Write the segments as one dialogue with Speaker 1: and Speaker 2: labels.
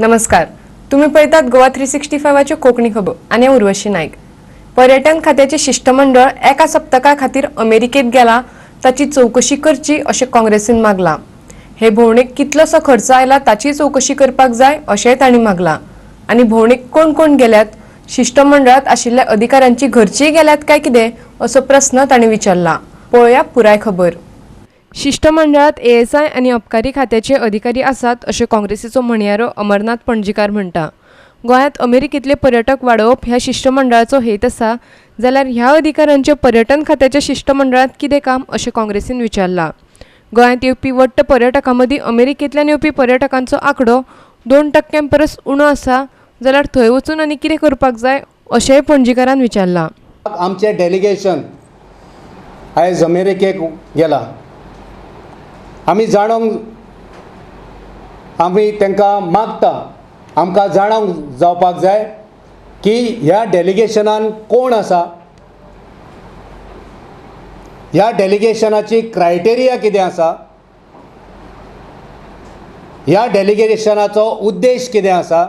Speaker 1: नमस्कार, तुम्ही पळयतात गोवा 365 कोंकणी खबर आनी हांव उर्वशी नायक। पर्यटन खात्याचे शिष्टमंडळ एका सप्तका खातीर अमेरिकेत गेला ताची चौकशी करची अशें काँग्रेसीन मागला। हे भोंवडेक कितलोसो खर्च आयला ताची चौकशी करपाक जाय अशेंय तांणी मागला। आनी भोंवडेक कोण कोण गेल्यात, शिष्टमंडळात आशिल्ल्या अधिकाऱ्यांची घरचीय गेल्यात काय कितें असो प्रस्न तांणी विचारला। पळोवया पुराय खबर। शिष्टमंडळात एएसआय आनी अबकारी खात्याचे अधिकारी आसात अशें काँग्रेसीचो म्हणयारो अमरनाथ पणजीकार म्हणटा। गोंयांत अमेरिकेंतले पर्यटक वाडोवप ह्या शिष्टमंडळाचो हेत आसा जाल्यार ह्या अधिकाऱ्यांचे पर्यटन खात्याच्या शिष्टमंडळांत कितें काम अशें काँग्रेसीन विचारलां। गोंयांत येवपी वट्ट पर्यटकां मदीं अमेरिकेंतल्यान येवपी पर्यटकांचो आंकडो 2% परस उणो आसा जाल्यार थंय वचून आनी कितें करपाक जाय अशेंय पणजीकारान विचारलां।
Speaker 2: आमचें डेलिगेशन आयज अमेरिकेक गेला। आमी जाणोंक आमी तांकां मागता, आमकां जाणोंक जावपाक जाय की ह्या डेलिगेशनान कोण आसा, ह्या डेलिगेशनाची क्रायटेरिया कितें आसा, ह्या डेलिगेशनाचो उद्देश कितें आसा।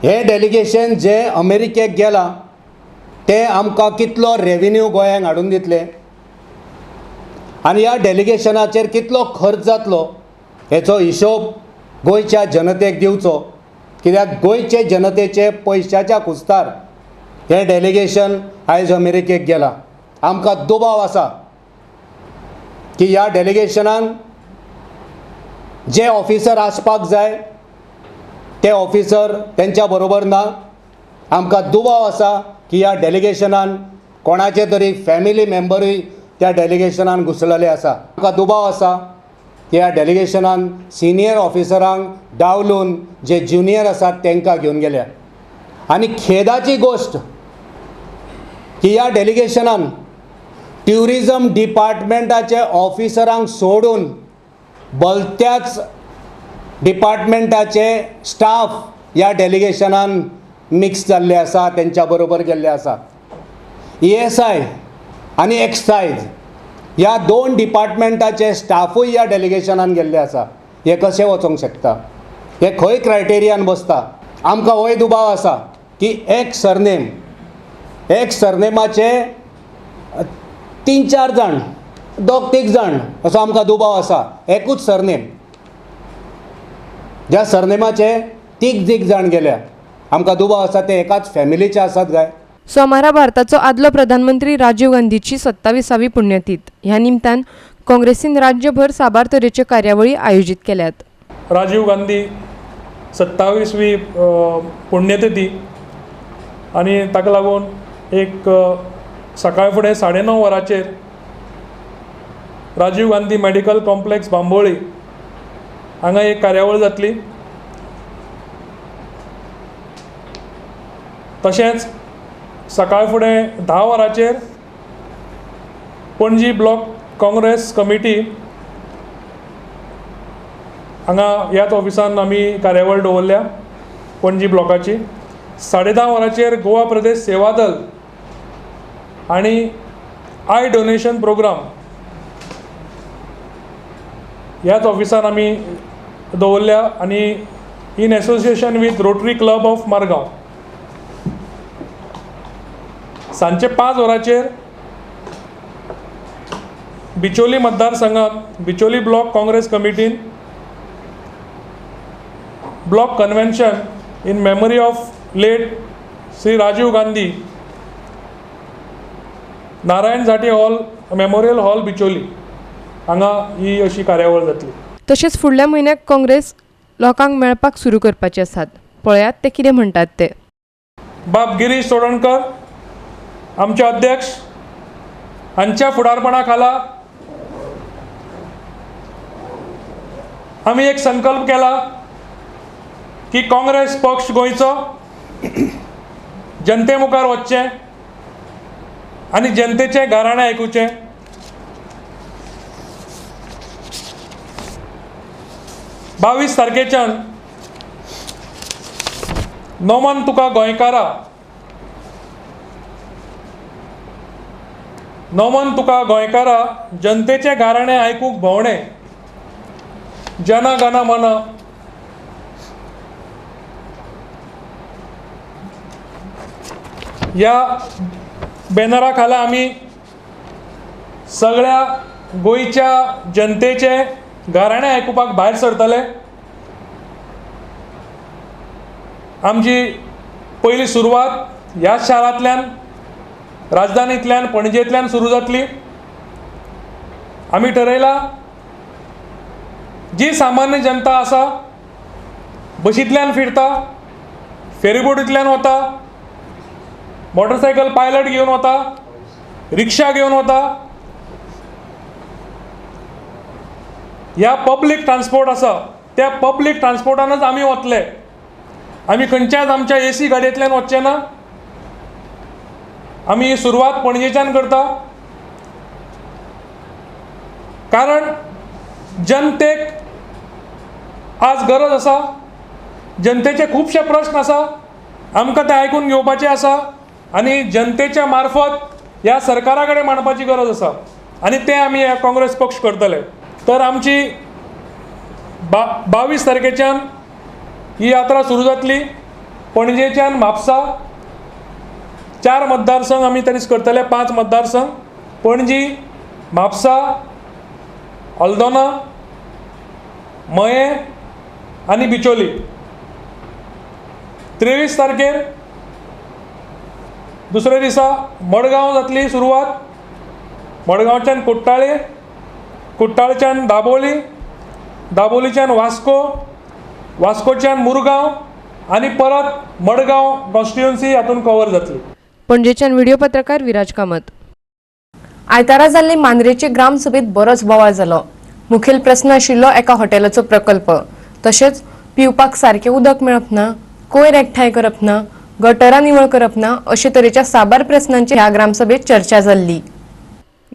Speaker 2: हें डेलिगेशन जें अमेरिकेक गेलां तें आमकां कितलो रेविन्यू गोंयांक हाडून दितलें आनी ह्या डेलिगेशनाचेर कितलो खर्च जातलो हेचो हिशोब गोंयच्या जनतेक दिवचो, कित्याक गोंयचे जनतेचे पयशाच्या कुस्तार हें डेलिगेशन आयज अमेरिकेक गेलां। आमकां दुबाव आसा की ह्या डेलिगेशनान जे ऑफिसर आसपाक जाय ते ऑफिसर तेंच्या बरोबर ना। आमकां दुबाव आसा की ह्या डेलिगेशनान कोणाचे तरी फॅमिली मेंबरूय त्या डेलिगेशनान घुसलेले आसा। आमकां दुबाव आसा की ह्या डेलिगेशनान सिनियर ऑफिसरांक डावलून जे ज्युनियर आसात तांकां घेवन गेल्या। आनी खेदाची गोश्ट की ह्या डेलिगेशनान ट्युरिजम डिपार्टमेंटाचे ऑफिसरांक सोडून भलत्याच डिपार्टमेंटाचे स्टाफ ह्या डेलिगेशनान मिक्स जाल्ले आसा, तेंच्या बरोबर गेल्ले आसा। ESI आनी एक्सायज ह्या 2 डिपार्टमेंटाचे स्टाफूय ह्या डेलिगेशनान गेल्ले आसा। हे कशें वचोंक शकता, हे खंय क्रायटेरियान बसता? आमकां होय दुबाव आसा की एक सरनेम, एक सरनेमाचे 3-4 जाण, 2-3 जाण असो आमकां दुबाव आसा। एकूच सरनेम, ज्या सरनेमाचे 3 जाण गेल्या, आमकां दुबाव आसा ते एकाच फॅमिलीचे आसात काय।
Speaker 1: सोमारा भारताचो आदलो प्रधानमंत्री राजीव गांधीची 27वी पुण्यतीथ। ह्या निमतान काँग्रेसीन राज्यभर साबार तरेच्यो कार्यावळी आयोजीत केल्यात।
Speaker 3: राजीव गांधी 27वी पुण्यतिथी आनी ताका लागून एक सकाळ फुडें 9:30 वरांचेर राजीव गांधी मेडिकल कॉम्प्लेक्स बांबोळी हांगा एक कार्यावळ जातली। तशेंच सकाळ फुडें 10 वरांचेर पणजी ब्लॉक काँग्रेस कमिटी हांगा ह्याच ऑफिसान आमी कार्यावळ दवरल्या पणजी ब्लॉकाची। 10:30 वरांचेर गोवा प्रदेश सेवा दल आनी आय डोनेशन प्रोग्राम ह्याच ऑफिसान आमी दवरल्या आनी in association with Rotary Club of Margao. सांजचे 5 वरांचेर बिचोली मतदारसंघात बिचोली ब्लॉक काँग्रेस कमिटीन block convention in memory of late Shri Rajiv Gandhi Narayan Zate hall memorial hall Bicholim हांगा ही अशी कार्यावळ जातली।
Speaker 1: तशेंच फुडल्या म्हयन्याक काँग्रेस लोकांक मेळपाक सुरू करपाचे आसात। पळयात ते कितें म्हणटात ते।
Speaker 3: बाब गिरीश चोडणकर आमचे अध्यक्ष हांच्या फुडारपणा खाला आमी एक संकल्प केला की काँग्रेस पक्ष गोंयचो जनते मुखार वचचें आनी जनतेचें गाराणें आयकुचें। 22 तारखेच्यान नमन तुका गोंयकारा, नमन तुका गोंयकारा, जनतेचें गाराणें आयकूंक भोंवणें, जना गण मन ह्या बॅनरा खाला आमी सगळ्या गोंयच्या जनतेचे गाराणें आयकुपाक भायर सरतले. आमची पयली सुरवात ह्या शारांतल्यान, राजधानींतल्यान, पणजेंतल्यान सुरू जातली. आमी ठरयलां जी सामान्य जनता आसा, बशींतल्यान फिरता, फेरीबोटींतल्यान वता, मोटरसायकल पायलट घेवन वता, रिक्षा घेवन वता, ह्या पब्लीक ट्रान्सपोर्ट आसा त्या पब्लीक ट्रान्सपोर्टानच आमी वतले. आमी खंयच्याच आमच्या एसी गाडयेंतल्यान वचचे ना. आमी ही सुरवात पणजेच्यान करता, कारण जनतेक आज गरज आसा. जनतेचे खुबशे प्रश्न आसा, आमकां ते आयकून घेवपाचे आसा आनी जनतेच्या मार्फत ह्या सरकारा कडेन मांडपाची गरज आसा आनी तें आमी ह्या काँग्रेस पक्ष करतले. तर आमची 22 तारखेच्यान ही यात्रा सुरू जातली. पणजेच्यान म्हापसा 4 मतदारसंघ आमी तरीच करतले, 5 मतदारसंघ, पणजी, म्हापसा, अल्दोना, मयें आनी बिचोली. 23 तारखेर दुसऱ्या दिसा मडगांव जातली सुरवात. मडगांवच्यान कुट्टाळे, कुट्टाळच्यान दाबोली, दाबोलीच्यान वास्को, वास्कोच्यान मुरगांव आनी परत मडगांव कॉन्स्टिट्युएन्सी हातून कवर जातली.
Speaker 1: पणजेच्यान व्हिडिओ पत्रकार विराज कामत. आयतारा जाल्ले मांद्रेचे ग्रामसभेत बरोच बोवाळ जालो. मुखेल प्रस्न आशिल्लो एका हॉटेलाचो प्रकल्प, तशेंच पिवपाक सारकें उदक मेळप ना, कोयर एकठांय करप ना, गटरां निवळ करप ना, अशे तरेच्या साबार प्रस्नांचेर ह्या ग्रामसभेत चर्चा जाल्ली.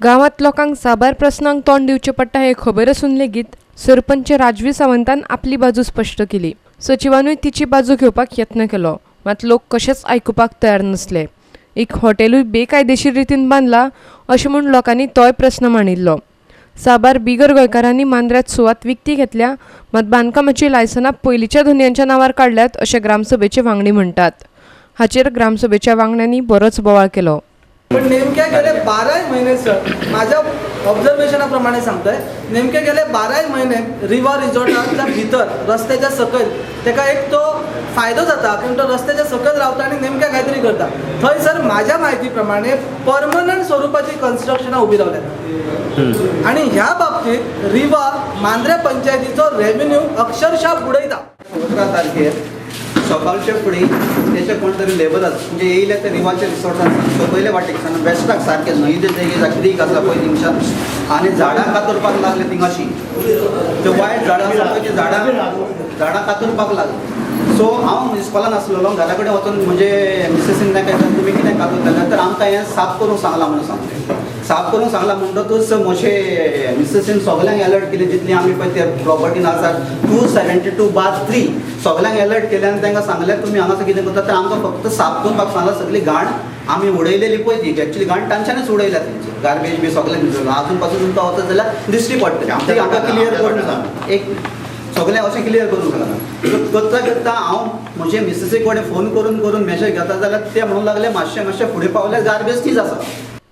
Speaker 1: गांवांत लोकांक साबार प्रस्नांक तोंड दिवचें पडटा हें खबर आसून लेगीत सरपंच राजवी सावंतान आपली बाजू स्पश्ट केली. सचिवानूय तिची बाजू घेवपाक यत्न केलो, मात लोक कशेंच आयकुपाक तयार नासले. एक हॉटेलूय बेकायदेशीर रितीन बांदला अशें म्हूण लोकांनी तोय प्रस्न मांडिल्लो. साबार बिगर गोंयकारांनी मांद्र्यांत सुवात विकती घेतल्या, मात बांदकामाची लायसनां पयलींच्या धनयांच्या नांवार काडल्यात अशें ग्रामसभेचे वांगडी म्हणटात. हाचेर ग्रामसभेच्या वांगड्यांनी बरोच बोवाळ केलो.
Speaker 4: पण नेमक्या गेले 12 महिने सर, माझ्या ऑब्झर्वेशनाप्रमाणे सांगतोय, नेमके गेले 12 महिने रिवा रिजॉर्टाच्या भितर रस्त्याच्या सकयल तेका एक तो फायदो जाता कारण तो रस्त्याच्या सकयल रावता आनी नेमक्या कांयतरी करता. थंय सर माझ्या म्हायती प्रमाणे परमनंट स्वरुपाची कन्स्ट्रक्शनां उबी रावल्यात आनी ह्या बाबतीत रिवा मांद्रे पंचायतीचो रेव्हेन्यू अक्षरशः बुडयता.
Speaker 5: 17 तारखेर सकाळचे फुडें तेचे कोण तरी लेबरांच म्हणजे येयले ते रिवाच्या रिसॉर्टान सकयले वाटेक सान वेस्टाक सारकें न्हंयचे देगेर क्रीक आसा पळय थिंगच्यान आनी झाडां कातरपाक लागले थिंगाशी. ते वायट झाडां आसा पळय ती झाडां कातरपाक लागली. सो हांव इस्कॉलान आसलेलो, घरा कडेन वचून म्हणजे मिसेसीन तांकां विचारलें तुमी कितें कातरतले, तर आमकां हें साफ करूंक सांगलां म्हणून सांगलें. साफ करूंक सांगलां म्हणटकूच म्हजे मिसेसीन सगल्यांक एलर्ट केली, जितली आमी पळय ते प्रॉपर्टीन आसात 272/3 सगल्यांक एलर्ट केले आनी तांकां सांगलें तुमी हांगासर कितें करता, तर आमकां फक्त साफ करपाक सांगलां. सगळी घाण आमी उडयलेली पळय ती एक्चुली घाण तांच्यांनीच उडयल्या, तेंची गार्बेज बी सगळें भिजवलां. अजून पासून तुमकां वचत जाल्यार दिश्टी पडटलें. ती आमकां क्लियर करून सांग, एक सगळें अशें क्लियर करूंक सांगलां. करता करता हांव म्हजे मिसेसी कडेन फोन करून करून मॅसेज घेता जाल्यार ते म्हणूंक लागले मातशें मातशें फुडें पावल्यार गार्बेज तीच आसा.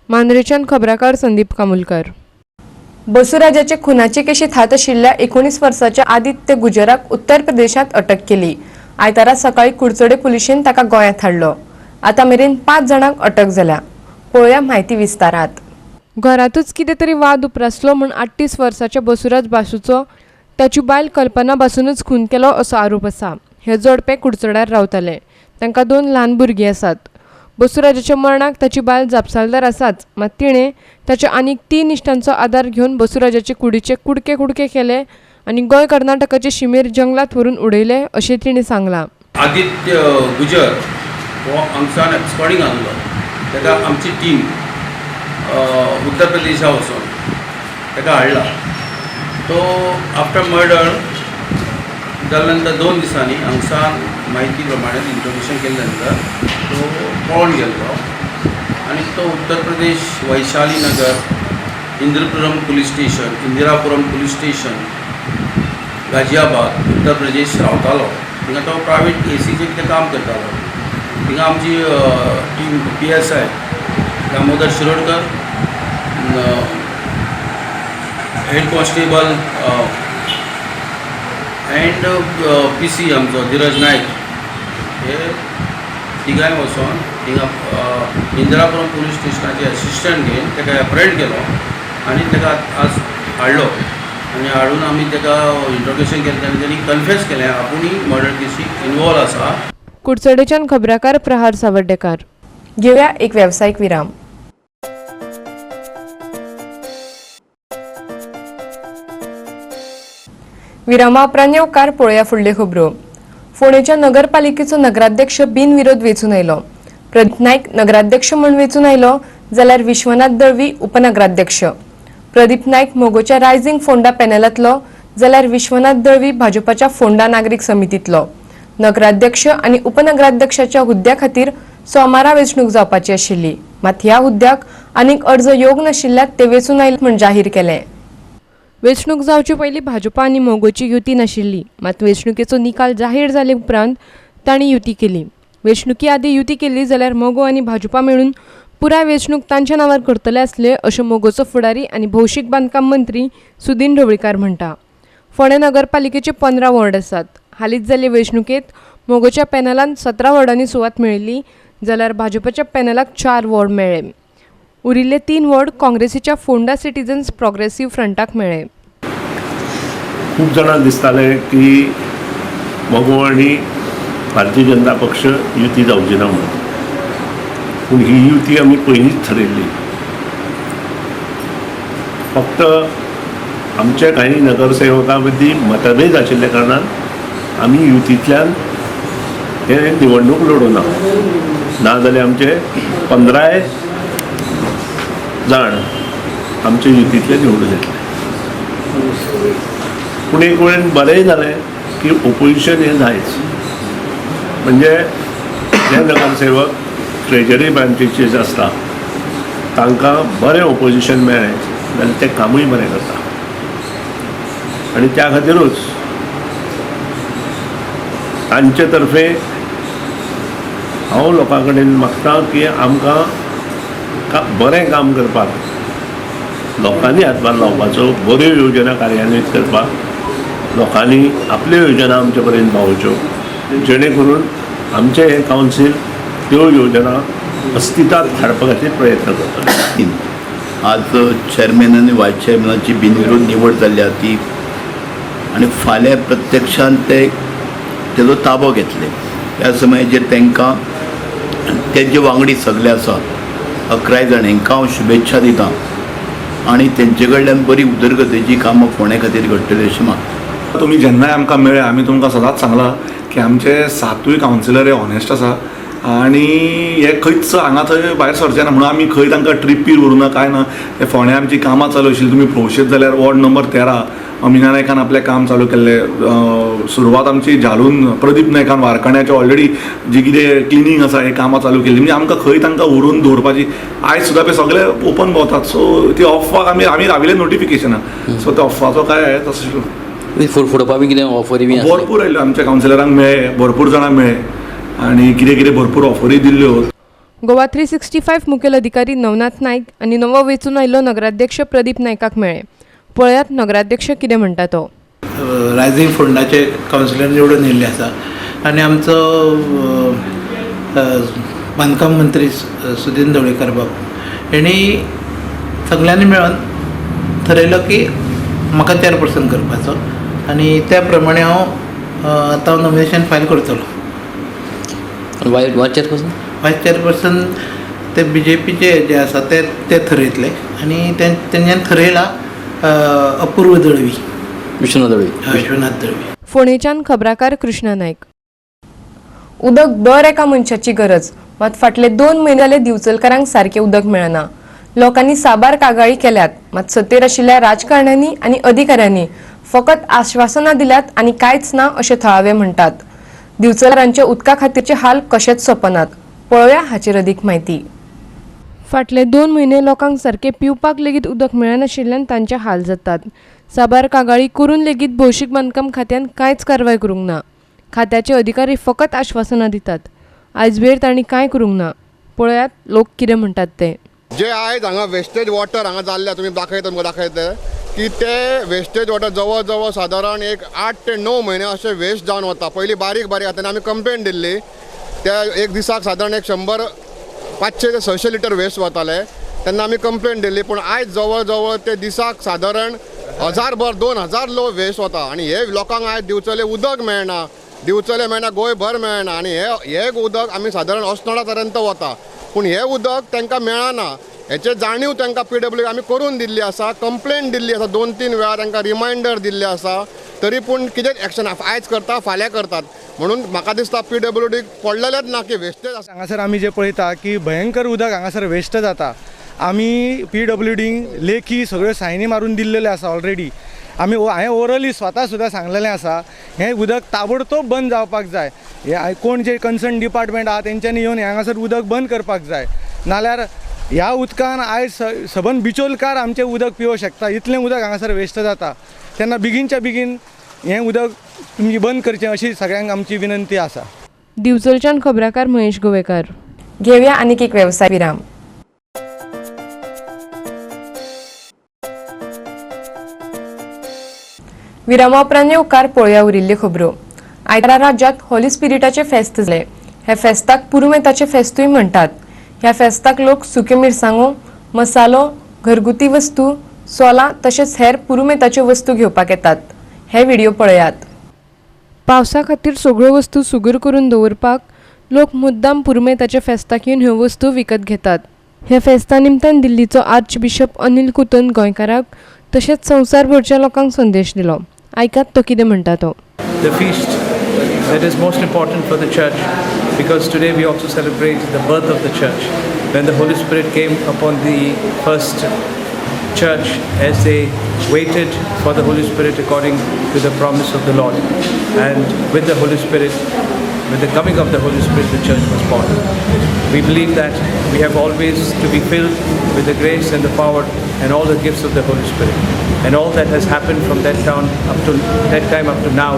Speaker 1: मांद्रेच्यान खबराकार संदीप कामुलकर. बसुराजाचे खुनाचे केशीत हात आशिल्ल्या 19 वर्साच्या आदित्य गुजराक उत्तर प्रदेशांत अटक केली. आयतारा सकाळी कुडचडे पुलिशेन ताका गोंयांत हाडलो. आतां मेरेन 5 जाणांक अटक जाल्या. पळोवया म्हायती विस्तारात. घरांतूच कितें तरी वाद उप्रासलो म्हूण 38 वर्साच्या बसुराज बासूचो ताची बायल कल्पना बासूनच खून केलो असो आरोप आसा. हे जोडपें कुडचड्यार रावताले. तांकां 2 ल्हान भुरगीं आसात. बसुराजाच्या मरणाक ताची बायल जापसालदार आसाच, मात तिणें ताच्या आनीक 3 इश्टांचो आदार घेवन बसुराजाचे कुडीचे कुडके कुडके केले आनी गोंय कर्नाटकाचे शिमेर जंगलात व्हरून उडयले अशें तिणें सांगलां.
Speaker 6: आदित्य गुजर हो हांगसान एब्सकॉर्डिंग आहलो, ताका आमची टीम उत्तर प्रदेशा वचून ताका हाडला. तो आफ्टर मर्डर जाल्या नंतर 2 दिसांनी हांगसान म्हायती प्रमाणे इंट्रोगेशन केल्या नंतर तो पळोवन गेल्लो आनी तो Uttar Pradesh Vaishali Nagar, Indrapuram police station, Indirapuram police station, Ghaziabad, Uttar Pradesh रावतालो. थिंगा तो प्रायवेट एसीचें कितें काम करतालो. थिंगा आमची team PSI Damodar Shirodkar, head constable and PC आमचो धीरज नायक हे तिगांय वचोन थिंगा इंदिरापुरम पुलीस स्टेशनाचे एसिस्टंट घेवन ताका एप्रेंड केलो आनी ताका आज हाडलो आनी हाडून आमी ताका इंट्रोगेशन केलें तेन्ना तेणी कन्फेस केलें आपुणूय मर्डर केसीक इनवॉल्व आसा.
Speaker 1: कुडचडेच्यान खबराकार प्रहार सावर्डेकार. घेवया एक वेवसायीक विराम. विरामा उपरांत येवकार पळोवया फुडल्यो खबरो. फोंडेच्या नगरपालिकेचो नगराध्यक्ष बिनविरोध वेंचून आयलो. प्रदीप नायक नगराध्यक्ष म्हूण वेंचून आयलो जाल्यार विश्वनाथ दळवी उपनगराध्यक्ष. प्रदीप नायक मोगोच्या रायझिंग फोंडा पॅनलांतलो जाल्यार विश्वनाथ दळवी भाजपाच्या फोंडा नागरीक समितींतलो. नगराध्यक्ष आनी उपनगराध्यक्षाच्या हुद्द्या खातीर सोमारा वेंचणूक जावपाची आशिल्ली, मात ह्या हुद्द्याक आनीक अर्ज योग्य नाशिल्ल्यान ते वेंचून आयले म्हूण जाहीर केलें. वेंचणूक जावचे पयलीं भाजपा आनी मोगोची युती नाशिल्ली, मात वेंचणुकेचो निकाल जाहीर जाले उपरांत तांणी युती केली. वेंचणुके आदीं युती केली जाल्यार मोगो आनी भाजपा मेळून पुराय वेंचणूक तांच्या नांवार करतले आसले अशें मोगोचो फुडारी आनी भौशीक बांदकाम मंत्री सुदीन ढवळीकार म्हणटा. फोंडें नगरपालिकेचे 15 वॉर्ड आसात. हालींच जाल्ले वेंचणुकेंत मोगोच्या पॅनलान 17 वॉर्डांनी सुवात मेळिल्ली जाल्यार भाजपाच्या पॅनलाक 4 वॉर्ड मेळ्ळे. उरिल्ले 3 वॉर्ड काँग्रेसीच्या फोंडा सिटीजन्स प्रोग्रेसिव्ह फ्रंटाक मेळ्ळे.
Speaker 7: खूब जाणांक दिसतालें की मगो आनी भारतीय जनता पक्ष युती जावची ना म्हणून, पूण ही युती आमी पयलींच थरयल्ली. फक्त आमच्या काही नगरसेवकां मदीं मतभेद आशिल्ल्या कारणान आमी युतींतल्यान हे निवडणूक लडोवना, ना जाल्यार आमचे 15 जाण आमचे युतींतले निवडून येतले. पूण एक वेळेन बरेंय जालें की ओपोजिशन हें जायच, म्हणजे जे नगरसेवक ट्रेजरी ब्रांचीचे जे आसता तांकां बरें ओपोजिशन मेळ्ळें जाल्यार तें कामूय बरें करता आनी त्या खातीरूच तांचे तर्फे हांव लोकां कडेन मागता की आमकां बरें काम करपाक लोकांनी हातभार लावपाचो, बऱ्यो योजना कार्यान्वीत करपाक लोकांनी आपल्यो योजना आमचे पर्यंत पावोवच्यो, जेणे करून आमचें हें कावन्सील त्यो योजना अस्तित्वात हाडपा खातीर प्रयत्न करतले.
Speaker 8: आज चेअरमॅन आनी वायस चेअरमॅनाची बिनविरोध निवड जाल्ली आसा ती आनी फाल्यां प्रत्यक्षान ते तेजो ताबो घेतले. त्या समयाचेर तांकां तेजे वांगडी सगळे आसा 11 जाण हांकां हांव शुभेच्छा दिता आनी तेंचे कडल्यान बरी उदरगतीची कामां फोंड्या खातीर घडटली अशें मागता.
Speaker 9: तुमी जेन्नाय आमकां मेळ्ळे आमी तुमकां सदांच सांगलां की आमचे 7 कावन्सिलर हे ऑनेस्ट आसा आनी हे खंयच हांगा थंय भायर सरचे ना म्हणून आमी खंय तांकां ट्रिपीर व्हरूना कांय ना. ते फोंड्या आमची कामां चालू आशिल्ली, तुमी पळोवशेत जाल्यार वॉर्ड नंबर 13 अमिना नायकान आपलें काम चालू केल्लें, सुरवात आमची झालून प्रदीप नायकान वारकण्याचे ऑलरेडी जी कितें क्लिनींग आसा हे कामां चालू केल्ली. म्हणजे आमकां खंय तांकां व्हरून दवरपाची आयज सुद्दां पळय सगळे ओपन भोंवतात. सो ती अफवाक आमी आमी राविल्ले नोटिफिकेशनाक, सो त्या अफवाचो काय तसो
Speaker 10: फुडपा बी कितें ऑफरी बी
Speaker 9: भरपूर आयल्यो आमच्या कावन्सिलरांक मेळ्ळे, भरपूर जाणांक मेळ्ळे आनी कितें कितें भरपूर ऑफरी दिल्ल्यो.
Speaker 1: गोवा 365 मुखेल अधिकारी नवनाथ नायक आनी नवो वेंचून आयिल्लो नगराध्यक्ष प्रदीप नायकाक मेळ्ळे. पळयात नगराध्यक्ष कितें म्हणटा तो.
Speaker 11: रायझींग फोंडाचे कावन्सिलर निवडून येयल्ले आसा आनी आमचो बांदकाम मंत्री सुदीन ढवळीकर बाब हेणी सगळ्यांनी मेळून थरयलो की म्हाका चेअरपर्सन करपाचो आनी त्या प्रमाणे हांव आतां नॉमिनेशन फायल करतलो.
Speaker 10: Vice chairperson?
Speaker 11: वायस चेअरपर्सन ते बीजेपीचे जे आसा ते ते थरयतले आनी तेंच्यांनी थरयला अपूर्व दळवी,
Speaker 10: विश्वनाथ दळवी.
Speaker 11: विश्वनाथ दळवी.
Speaker 1: फोंडेच्यान खबराकार कृष्णा नायक. उदक दर एका मनशाची गरज, मात फाटले 2 म्हयने जाले दिवचलकारांक सारकें उदक मेळना. लोकांनी साबार कागाळी केल्यात, मात सत्तेर आशिल्ल्या राजकारण्यांनी आनी अधिकाऱ्यांनी फकत आश्वासनां दिल्यात आनी कांयच ना अशें थळावे म्हणटात. दिवचलकारांचे उदका खातीरचे हाल कशेच सोंपनात. पळोवया हाचेर अदीक म्हायती. फाटले 2 म्हयने लोकांक सारकें पिवपाक लेगीत उदक मेळनाशिल्ल्यान तांचे हाल जातात. साबार कागाळी करून लेगीत भौशीक बांदकाम खात्यान कांयच कारवाय करूंक ना. खात्याचे अधिकारी फकत आश्वासनां दितात. आयजवेर तांणी कांय करूंक ना. पळयात लोक कितें म्हणटात ते.
Speaker 12: जे आयज हांगा वेस्टेज वॉटर हांगा जाल्ले तुमी दाखयता, तुमकां दाखयता की ते वेस्टेज वॉटर जवळ जवळ सादारण एक 8 ते 9 म्हयने अशें वेस्ट जावन वता. पयलीं बारीक बारीक आतां आमी कंप्लेन दिल्ली, त्या एक दिसाक सादारण एक 100, 500 ते 600 लिटर वेस्ट वताले तेन्ना आमी कंप्लेन दिल्ली. पूण आयज जवळ जवळ ते दिसाक सादारण 1000 2000 लो वेस्ट वता आनी हे लोकांक आयज दिवचले उदक मेळना, दिवचले मेळना, गोंयभर मेळना आनी हे उदक आमी सादारण अस्नोडा पर्यंत वता, पूण हें उदक तांकां मेळना. हेचे जाणीव तांकां पीडब्ल्यू आमी करून दिल्ली आसा, कंप्लेन दिल्ली आसा, 2-3 वेळा तांकां रिमायंडर दिल्ले आसा, तरी पूण कितें एक्शन आयज करता फाल्यां करतात. म्हणून म्हाका दिसता पीडब्ल्यूडीक पडलेलेंच ना की वेस्टेज आसा.
Speaker 13: हांगासर आमी जे पळयता की भयंकर उदक हांगासर वेस्ट जाता. आमी पीडब्ल्यूडींक लेखी सगळ्यो सायनी मारून दिल्लेल्यो आसा ऑलरेडी. आमी हांवें ओरली स्वता सुद्दां सांगलेलें आसा, हें उदक ताबडतोब बंद जावपाक जाय. हे कोण जे कन्सर्न डिपार्टमेंट आहा तेंच्यांनी येवन हांगासर उदक बंद करपाक जाय, नाल्यार ह्या उदकान आयज सबंद बिचोलकार आमचें उदक पिवंक शकता, इतलें उदक हांगासर वेस्ट जाता. तेन्ना बेगीनच्या बेगीन हें उदक तुमी बंद करचें अशी सगळ्यांक आमची विनंती आसा.
Speaker 1: दिवचलच्यान खबराकार महेश गोवेकार. घेवया आनीक एक वेवसाय विराम. विरामा उपरांत येवकार पळोवया उरिल्ल्यो खबरो. आयतारा राज्यांत होली स्पिरिटाचें फेस्त जालें. ह्या फेस्ताक पुरुमेताचें फेस्तूय म्हणटात. ह्या फेस्ताक लोक सुक्यो मिरसांगो, मसालो, घरगुती वस्तू, सोलां तशेंच हेर पुरुमेताच्यो वस्तू घेवपाक येतात. हे व्हिडिओ पळयात. पावसा खातीर सगळ्यो वस्तू सुगूर करून दवरपाक लोक मुद्दाम पुरुमेताच्या फेस्ताक येवन ह्यो वस्तू विकत घेतात. ह्या फेस्ता निमतान दिल्लीचो आर्च बिशप अनिल कुतन गोंयकाराक तशेंच संवसारभरच्या लोकांक संदेश दिलो. आयकात तो कितें म्हणटा तो.
Speaker 14: The feast that is most important for the church, because today we also celebrate the birth of the church, when the Holy Spirit came upon the first church as they waited for the Holy Spirit according to the promise of the Lord. And with the Holy Spirit, with the coming of the Holy Spirit, the church was born. We believe that we have always to be filled with the grace and the power and all the gifts of the Holy Spirit. And all that has happened from that town up to that time up to now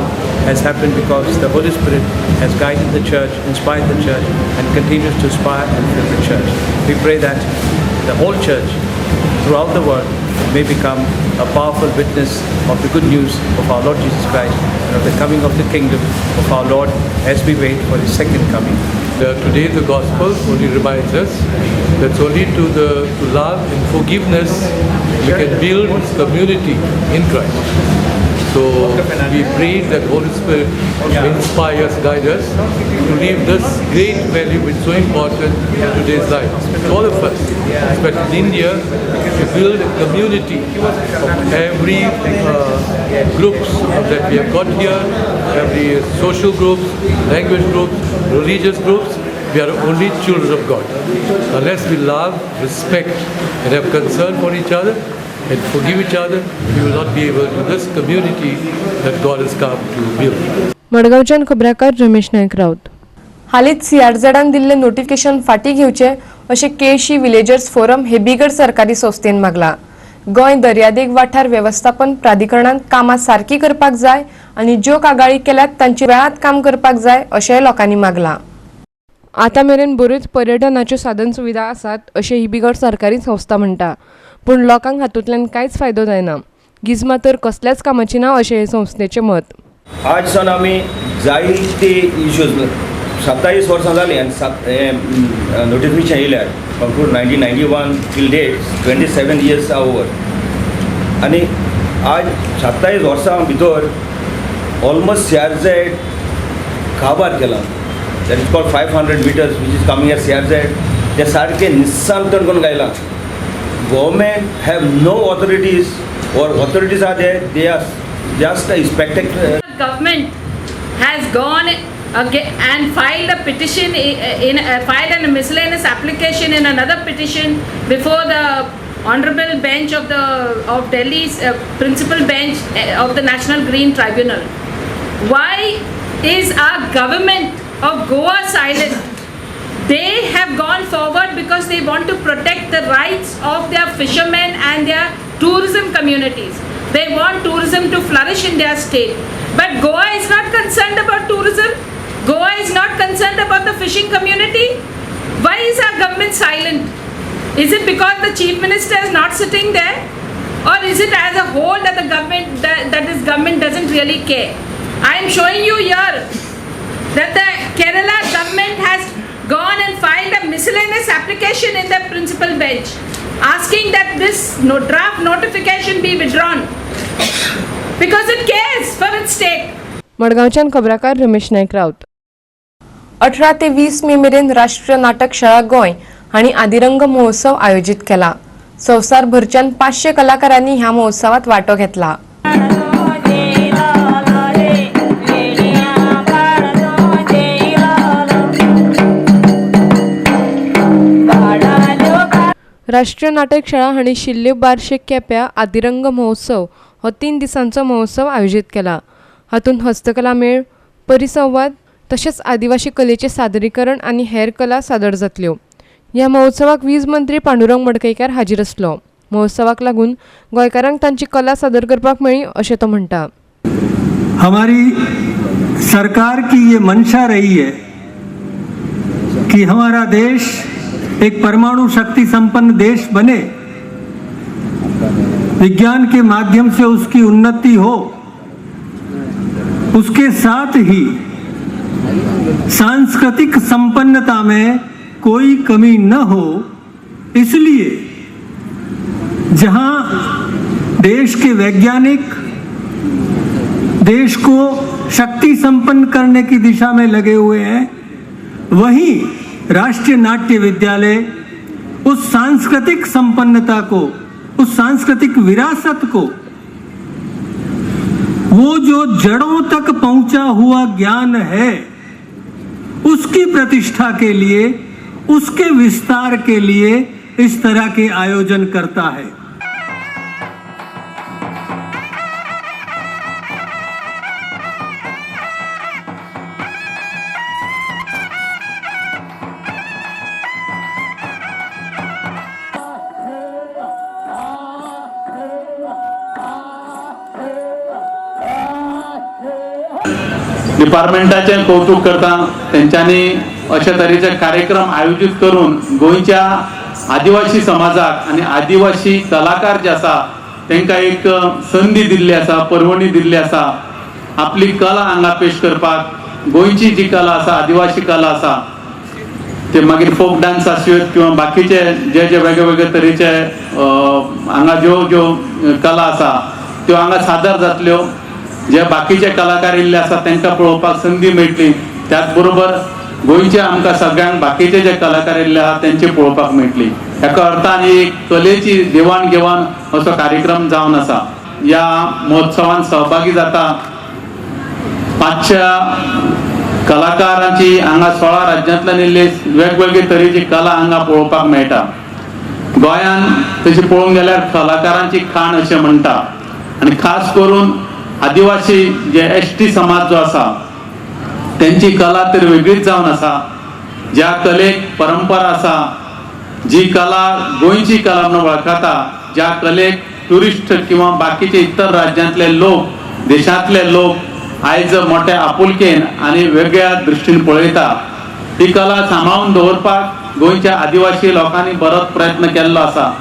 Speaker 14: has happened because the Holy Spirit has guided the church, inspired the church, and continues to inspire and fill the church. We pray that the whole church throughout the world may become a powerful witness of the good news of our Lord Jesus Christ and of the coming of the kingdom of our Lord as we wait for his second coming.
Speaker 15: Today the gospel only reminds us that only to love and forgiveness we can build community in Christ. So we pray that Holy Spirit inspire us, guide us to live this great value which is so important in today's life. To all of us, especially in India, to build a community of every groups that we have got here, every social groups, language groups, religious groups. We are only children of God. Unless we love, respect and have concern for each other and forgive each other, we will not be able to this community that God has come to build.
Speaker 1: मडगांवच्यान खबराकार रमेश नायक राऊत. हालींच सीआरझेडान दिल्लें notification फाटीं घेवचें अशें केळशी villagers forum हे बिगर सरकारी संस्थेन मागलां. गोंय दर्यादेग वाठार वेवस्थापन प्राधिकरणान कामां सारकी करपाक जाय आनी ज्यो कागाळी केल्यात तांचे वेळांत काम करपाक जाय अशेंय लोकांनी मागलां. आतां मेरेन बऱ्योच पर्यटनाच्यो साधन सुविधा आसात अशें ही बिगर सरकारी संस्था म्हणटा, पूण लोकांक हातूंतल्यान कांयच फायदो जायना. गिजमा तर कसल्याच कामाची ना अशें हे संस्थेचें मत.
Speaker 16: आज सावन आमी जायते इश्यूज 27 वर्सां जालीं आनी हें नोटिफिकेशन येयल्यार from 1991 till date 27 years are over. आनी आज 27 वर्सां भितर ऑलमोस्ट सीआरझेड काबार केलां. That is called 500 meters which is coming as CRZ. ते सारके निस्सांतण करून गायलां. Government have no authorities or authorities are there, they are just a spectator.
Speaker 17: Government has gone and filed a petition filed a miscellaneous application in another petition before the honorable bench of the of Delhi's principal bench of the National Green Tribunal. Why is our government of Goa silent? They have gone forward because they want to protect the rights of their fishermen and their tourism communities. They want tourism to flourish in their state. But Goa is not concerned about tourism. Goa is not concerned about the fishing community? Why is our government silent? Is it because the Chief Minister is not sitting there? Or is it as a whole that the government, that this government doesn't really care? I am showing you here that the Kerala government has gone and filed a miscellaneous application in the principal bench, asking that this draft notification be withdrawn, because it cares for its state.
Speaker 1: मडगांवच्यान खबराकार रमेश नायक राऊत. 18 ते 20 मे मेरेन राष्ट्रीय नाटक शाळा गोंय हांणी आदिरंग महोत्सव आयोजीत केला. संवसारभरच्यान 500 कलाकारांनी ह्या महोत्सवात वांटो घेतला. राष्ट्रीय नाटक शाळा हांणी शिल्ल्यो बारशे केप्यां आदिरंग महोत्सव हो 3 दिसांचो महोत्सव आयोजीत केला. हातूंत हस्तकला मेळ, परिसंवाद तशेंच आदिवासी कलेचें सादरीकरण आनी हेर कला सादर जातल्यो. ह्या महोत्सवाक वीज मंत्री पांडुरंग मडकयकार हाजीर आसलो. महोत्सवाक लागून गोंयकारांक तांची कला सादर करपाक मेळ्ळी अशें तो म्हणटा.
Speaker 18: हमारी सरकार की ये मंशा रही है कि हमारा देश एक परमाणु शक्ति संपन्न देश बने, विज्ञान के माध्यम से उसकी उन्नति हो, उसके साथ ही सांस्कृतिक संपन्नता में कोई कमी न हो। इसलिए जहां देश के वैज्ञानिक देश को शक्ति संपन्न करने की दिशा में लगे हुए हैं, वहीं राष्ट्रीय नाट्य विद्यालय उस सांस्कृतिक संपन्नता को, उस सांस्कृतिक विरासत को, वो जो जड़ों तक पहुंचा हुआ ज्ञान है, उसकी प्रतिष्ठा के लिए, उसके विस्तार के लिए इस तरह के आयोजन करता है।
Speaker 19: डिपार्टमेंटाचें कौतुक करता. तेंच्यांनी अशे तरेचे कार्यक्रम आयोजीत करून गोंयच्या आदिवासी समाजाक आनी आदिवासी कलाकार जे आसा तेंकां एक संदी दिल्ली आसा, परवणी दिल्ली आसा आपली कला हांगा पेश करपाक. गोंयची जी कला आसा, आदिवासी कला आसा, ते मागीर फोक डान्स आसूं किंवा बाकीचे जे जे वेगळे वेगळे तरेचे हांगा ज्यो ज्यो कला आसा त्यो हांगा सादर जातल्यो. जे बाकीचे कलाकार येयल्ले आसा तांकां पळोवपाक संदी मेळटली. त्याच बरोबर गोंयचे आमकां सगळ्यांक बाकीचे जे कलाकार येयल्ले आसा तेंचे पळोवपाक मेळटली. एका अर्थान ही कलेची देवाण घेवाण असो कार्यक्रम जावन आसा. ह्या महोत्सवान सहभागी जाता 500 कलाकारांची हांगा 16 राज्यांतल्यान येयल्ले वेगवेगळे तरेची कला हांगा पळोवपाक मेळटा. गोंयान तशी पळोवंक गेल्यार कलाकारांची खाण अशें म्हणटा आनी खास करून आदिवासी जे एस टी समाज जो आसा तेंची कला तर वेगळीच जावन आसा. ज्या कलेक परंपरा आसा, जी कला गोंयची कला म्हणून वळखता, ज्या कलेक ट्युरिस्ट किंवा बाकीचे इतर राज्यांतले लोक, देशांतले लोक आयज मोठ्या आपुलकेन आनी वेगळ्या दृश्टीन पळयता, ही कला सांबाळून दवरपाक गोंयच्या आदिवासी लोकांनी बरोच प्रयत्न केल्लो आसा.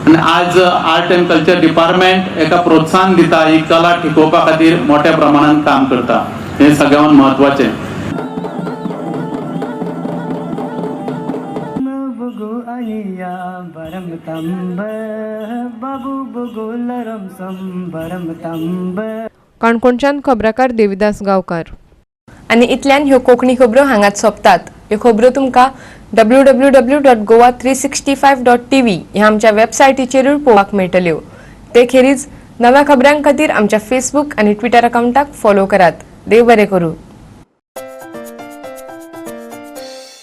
Speaker 19: आनी आज आर्ट एंड कल्चर डिपार्टमेंट एका प्रोत्साहन दिता, ही कला टिकोवपा खातीर मोठ्या प्रमाणान काम करता. हें सगळ्यांत म्हत्वाचें.
Speaker 1: काणकोणच्यान खबराकार देविदास गांवकार. आनी इतल्यान ह्यो कोंकणी खबरो हांगाच सोंपतात. ह्यो खबरो तुमकां www.goa365.tv ह्या आमच्या वेबसायटीचेरूय पळोवपाक मेळटल्यो. ते खेरीज नव्या खबरां खातीर आमच्या फेसबूक आनी ट्विटर अकावंटाक फॉलो करात. देव बरें करूं.